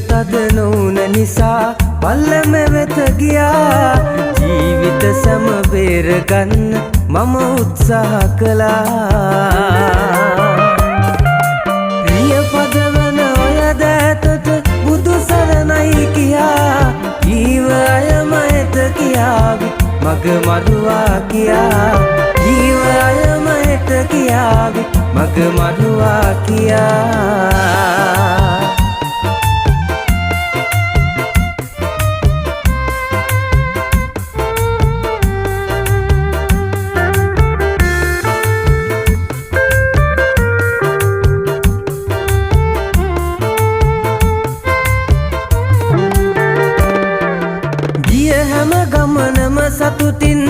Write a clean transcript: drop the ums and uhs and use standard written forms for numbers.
තද නොවුන නිසා පල්ලම වෙත ගියා. ජීවිත සැම බේර ගන්න මම උත්සාහ කළා. රිය පදවන ඔය දෑතට බුදු සරණයි කියා, ජීව අයම එත කියාවි මග මරුවා කියා. ජීව අයම එත කියාවි මග මරුවා කියා. ගිය හැම ගමනම සතුටින්